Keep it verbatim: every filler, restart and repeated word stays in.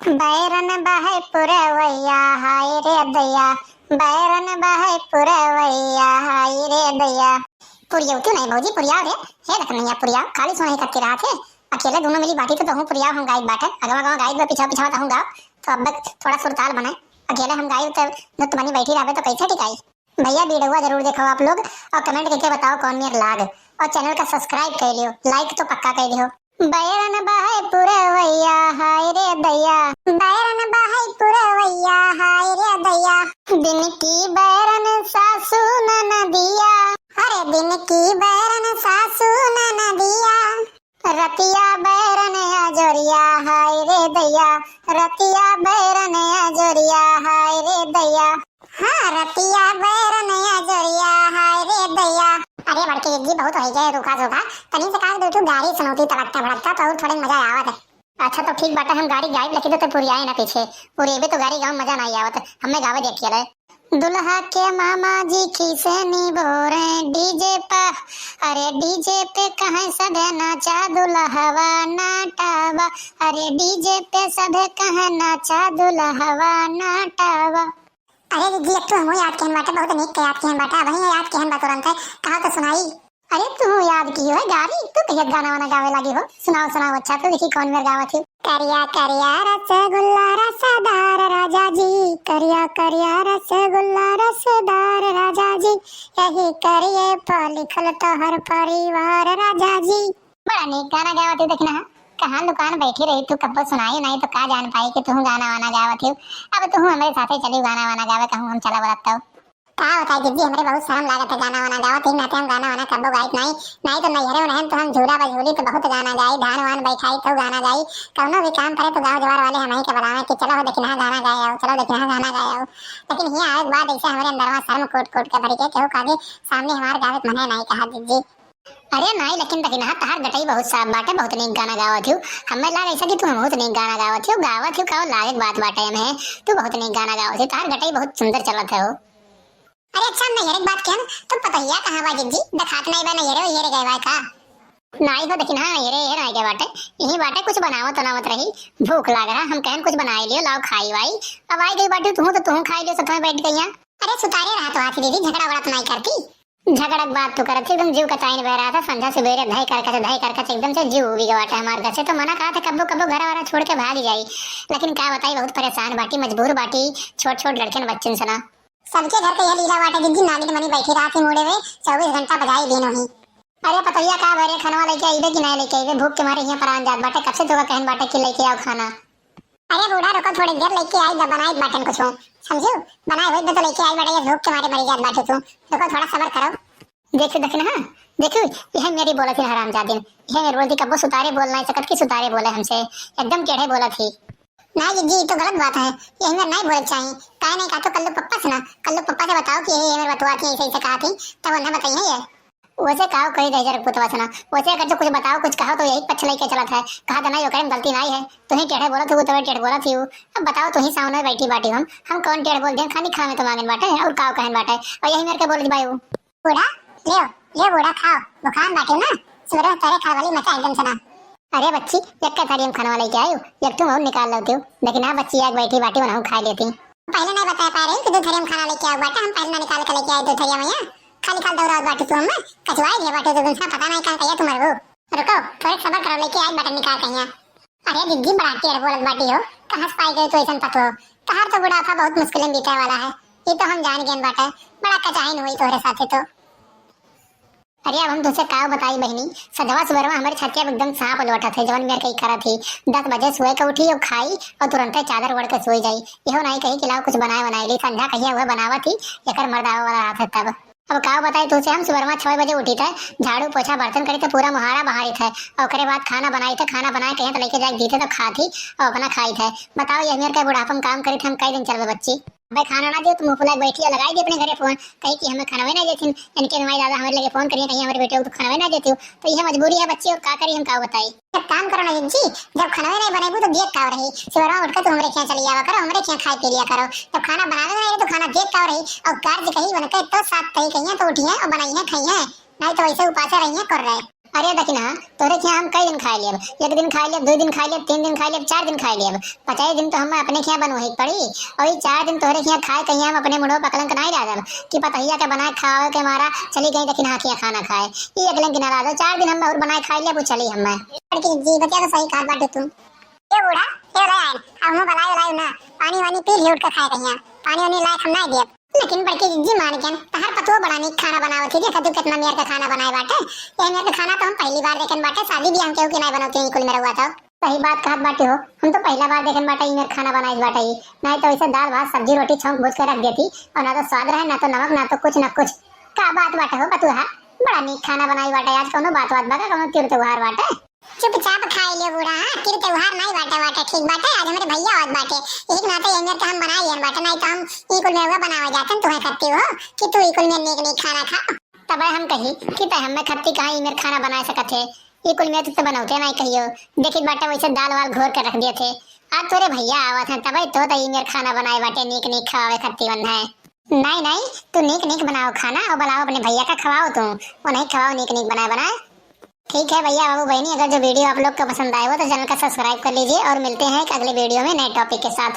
बैरन बहै पुरवैया, हाय रे दैया, बैरन बहै पुरवैया, हाय रे दैया। पुरियौ तू नहीं भौजी, पुरियाओ रे। हे लखनैया, पुरियाओ, खाली सुनाई करके रहा थे। अकेले दोनों मिली बाटी तो तहूँ पुरियाओ, हम गाइब बाटे। अगवा अगवा गाइब बा, पिछावा पिछावा तहूँ गाओ। तो अब थोड़ा सुरताल बनाए। अकेले हम गाइब तो नृत्य बनी बैठी रहबे तो कैसे टिकाई? भैया, वीडियो जरूर देखो आप लोग और comment करके बताओ कौन मेर लाग, और channel का subscribe कर लियो, like तो पक्का कर दियो। बैरन बहै पुरवैया, हाय रे दैया। बैरन बहै पुरवैया, हाय रे दैया। दिन की बैरन सासू ननदिया। अरे दिन की बैरन सासू ननदिया। रतिया बैरन अजोरिया, हाय रे दैया। रतिया बैरन अजोरिया, हाय रे दैया। हाँ, रतिया बैरन अजोरिया, हाय रे दैया। अरे बड़की जिज्जी, बहुत होइ गए रूखा सूखा, तनी से का दो ठो गारी सुनौती तड़कता भड़कता तो और थोड़े मजा आवत है। अच्छा तो ठीक बाटे, हम गारी गाइब, लेकिन तो ते पुरियाए ना पीछे, पुरियेबे तो गारी गाँव मजा ना आवत, हमें गावे देखिए ले। दुल्हा के मामा जी खीसे निबोरे डीजे पा, अरे डीजे पे कहे सभे नाचा दुल्हवा नाटावा, अरे डीजे पे सभे कहे नाचा दुल्हवा नाटावा। अरे जिज्जी, अब तू हमहू याद केहन बाटे, बहुत नीक के याद केहन बाटे, अबहीं याद केहन बा तुरंत है, कहा तो सुनाई। अरे तू याद कियो है गारी, तू कहिया गाना वाना गावे लागी हो? सुनाओ सुनाओ, अच्छा तो देखी कौन मेर गावत हो। करिया करिया रसगुल्ला रसदार राजा जी, करिया करिया रसगुल्ला रसदार राजा जी, यही करिए पर लिखल तोहर परिवार राजा जी। बड़ा नीक गाना गावत हो, देखना हा। कहाँ दुकान बैठी रही तू, कब्बो सुनाई नहीं तो का जान पाई कि तू गाना वाना गावत हो। अब तू हमरे साथे चली गाना वाना गावे, कहूँ हम चला बरत तो। का बताई जिज्जी, हमरे बहुत शर्म लागत है गाना वाना गावत, ही नाते हम गाना वाना कब्बो गाइत नहीं, नहीं तो नैहरे उन्हें तो हम झूला बझूली तो बहुत गाना गाई, धान वान बैठाई तो गाना गाई, कौनो भी काम करे तो गाँव जवार वाले हमही के बुलावे कि चलो हो देखिना गाना गाए आओ, चलो देखिना गाना गाए आओ। लेकिन हियाँ आवे के बाद ऐसे हमरे अंदरवा शर्म कोट कोट के भरी के केहू का भी सामने हमार गावे के मने नहीं कहा जिज्जी। अरे नाई, लेकिन देखी ना, तहार गटई बहुत साफ बाटे, बहुत नीक गाना गावत हियो। हमें लाग ऐसा कि तू बहुत नीक गाना गावत हियो, गावत हियो का लागे के बात बाटे एमे, तू बहुत नीक गाना गावत हियो, तहार गटई बहुत सुंदर चलत है हो। अरे अच्छा, हम नैहरे के बात कहन, तो पतोहिया कहाँ बा जिज्जी? देखात नहीं बा, नैहरे वैहरे गए बा का? नाई हो, देखी ना, नैहरे ये रह गए बाटे, यही बाटे, कुछ बनावत उनावत रही, भूख लाग रहा, हम कहन कुछ बनाई लियो, लाओ खाई वाई। अब आई गई बाटी, तुहू तो तुहू खाई लियो, साथ में बैठ गई यहाँ। अरे सुतारे रहा तो आती दीदी, झगड़ा वगड़ा तो नहीं करती। झगड़ा के बात तू करत, एकदम जीव का चैन बह रहा था। संझा सुबेरे धय करकच, धय करकच एकदम से जीव उबी गवा बाटे हमार। घर से तो मना कहा था, कब्बो कब्बो घर वाला छोड़ के भाग जाई, लेकिन का बताई, बहुत परेशान बाटी, मजबूर बाटी, छोट छोट लड़कन बच्चन से ना। सबके घर के यह लीला बाटे जिज्जी, नागिन मनी बैठी रहा थी मूड़े में, चउबीस घंटा बजाई दिन वही। अरे पतोहिया, का बरे, खनवा लेके आइबे कि नहीं लेके आइबे? भूख के मारे हियाँ परान जात बाटे, कब से तोका कहन बाटे कि लेके आओ खाना। अरे बूढ़ा, रुको, थोड़ी देर लेके आई, जब बनाई बाटन कुछ, समझू? बनाए हुए तो लेके आई बाटे, ये भूख के मारे मरी जात बाटे तू। रुको, थोड़ा सबर करो। देखो, देखो ना, देखो, यह मेरी बोलत ही हरामजादिन, यह मेरी बोलती, कब्बो सुतारे बोल नहीं सकत कि सुतारे बोले हमसे, एकदम टेढ़े बोलत ही। ना जिज्जी, ई तो गलत बात है, यही मेर नहीं बोले के चाही। काहे नहीं कहा तो कल्लू पप्पा से ना, कल्लू पप्पा से बताओ कि यही मेर बतुआ थी, ऐसे ऐसे कहा थी, तब उन्हें बताइए ये। वैसे काव कही दे जरक पुतवा से ना, वैसे अगर जो कुछ बताओ, कुछ कहो तो यही पक्ष लेके चलत है, कहा तो नहीं, ओकरे में गलती नहीं है, तुही टेढ़े बोलत हो, तबे टेढ़ बोलत ही हो। अब बताओ, तुही सामने बैठी बाटी हम, हम कौन टेढ़ बोल दें, खाली खावे तो मांगन बाटे और काव कहन बाटे, और यही मेर के बोलत बाई हो। बूढ़ा, ले, ले बूढ़ा खाओ, भुखान बाटे ना, सुबह तोरे खाए वाली मचा एकदम से ना। अरे बच्ची, एक का थारी हम खाना लेके आयो, एक तुम और निकाल लेती हो, लेकिन हाँ बच्ची, एक बैठी बाटी बनाऊँ खा लेती। पहले नहीं बता पा रही कि दो थारी हम खाना लेके आओ बाटे, हम पहले ना निकाल के लेके आए दो थारी मैया, खाली खाल दौड़ा बाटी तू हम कचवाई ले बाटे तो तुमसे पता नहीं कहाँ कहिए तुम्हारे वो। रुको, थोड़े सबर करो, लेके आज बाटे निकाल कहिया। अरे जिज्जी, बड़ा टेढ़ बोलत बाटी हो, कहाँ से पाई गई तू ऐसन पतोह? तहार तो बुढ़ापा बहुत मुश्किल में बीते वाला है, ये तो हम जान गए बाटे, बड़ा कचाइन हुई तोहरे साथे तो। अरे अब हम तुझसे का बताई बहिनी, सधवा सुबेरवा हमारे छतिया पे एकदम सांप लोटत है, जवन मेर कई करत ही। दस बजे सोए के उठी और खाई और तुरंते चादर ओढ़ के सोई जाई। यहो नहीं कही कि लाओ कुछ बनाए बनाए ली, संझा कहिया हुआ बनावत ही, एकर मर्द आवे वाला रहत है तब। अब का बताई तुझसे, हम सुबह में छह बजे उठी थे, झाड़ू पोछा बर्तन करी थे, पूरा मोहारा बहारी थे, और ओकरे बाद खाना बनाई थे, खाना बनाए कहीं तो लेके जाके दी थे तो खा थी और अपना खाई थे। बताओ, ये मेर के बुढ़ापा में काम करी थे हम, कई दिन चलबे बच्ची? भाई खाना ना दे, तुम मुफला बैठी है, लगाई दी अपने घरे फोन, कही कि हमें खाना ना देती, इनके माई दादा हमारे लगे फोन करिए, कहीं हमारे बेटे को तो खाना ना देती हो, तो यह मजबूरी है बच्ची, और का करी हम, का बताई? एक काम करो ना जिज्जी, जब खाना नहीं बनेबू तो देख का रही, सुबह उठ के तुम हमरे यहाँ चली आवा करो, हमरे यहाँ खाए पी लिया करो। जब खाना बनावे नहीं तो खाना देख का रही, और कार्य कहीं उनके तो साथ तई कहिए तो उठिए और बनाइए खाइए, नहीं तो ऐसे उपासे रहिए कर रहे। अरे दखिनहा, तोहरे खियाँ हम कई दिन खाइ लेब? एक दिन खाइ लेब, दुइ दिन खाइ लेब, तीन दिन खाइ लेब, चार दिन खाइ लेब। पचाई दिन तो हम्मे अपने खियाँ बनवही के पड़ी, अउर ई चार दिन तोहरे खियाँ खाइ कहियाँ हम अपने मुँड़वा पे कलंक नाहीं डालब कि पतोहिया के बनाइ खावइ के मारा चली गई दखिनहा खियाँ खाना खाए। ई अगले गिना रहा दो, चार दिन हम्मे अउर बनाइ खाइ लेब, उ चली हम्मे। बड़की जिज्जी, बतिया तो सही कहत बाटे तू। ए बूढ़ा, ए ले आइन, अब मुँह बलाई उलाई ना, पानी वानी पी लिहे उठ के खाए कहियाँ, पानी वानी लायक हम नाहीं देब। लेकिन बड़की जिज्जी मान गयन, तहार पतोह बड़ा नीक खाना बनावत ही, देखा तू केतना मेर के खाना बनाए बाटे। यह मेर के खाना तो हम पहली बार देखन बाटे, शादी बियाह में केहू के नाहीं बनौती ई कुल में रहुआ तो। सही बात कहत बाटे हो, हम तो पहला बार देखन बाटे ई मेर खाना बनाइस बाटे ई। नाहीं तो ऐसे दाल भात सब्जी रोटी छौंक भूज के रख देती, अउर ना तो स्वाद रहे, ना तो नमक, ना तो कुछ, ना कुछ। का बात बाटे हो पतोहा, बड़ा नीक खाना बनाई बाटे आज, कौनो बात बात बा का, कौनो तीर त्योहार बाटे? चुपचाप खाइ ले बूढ़ा, हाँ, तीर त्योहार नाहीं बाटे, बाटे, ठीक बाटे, आज हमरे भइया आवत बाटे, यही के नाते यही मेर के हम बनाइ लिहन बाटे, नाहीं तो हम ई कुल मेर हुआ बनावे जातन, तुहे खत्ती हो, कि तू ई कुल मेर नीक नीक खाना खा। तबे हम कही कि तै हम्मे खत्ती कहाँ ई मेर खाना बनाए सकत है, ई कुल मेर तो बनौते नाहीं कहियो, देखित बाटे वैसे दाल वाल घोर के रख दिए थे, आज तोरे भइया आवत हैं, तबे तो तै ई मेर खाना बनाए बाटे, नीक नीक खवावे खत्ती बन है। नाहीं, नाहीं, तू नीक नीक बनाओ खाना अउर बुलाओ अपने भइया का, खवाओ तू, उन्हें खवाओ नीक नीक बनाए बनाए। ठीक है भइया, बाबू, बहिनी, अगर जो video आप लोग को पसंद आए हो तो channel का subscribe कर लीजिए और मिलते हैं एक अगले video में नए topic के साथ।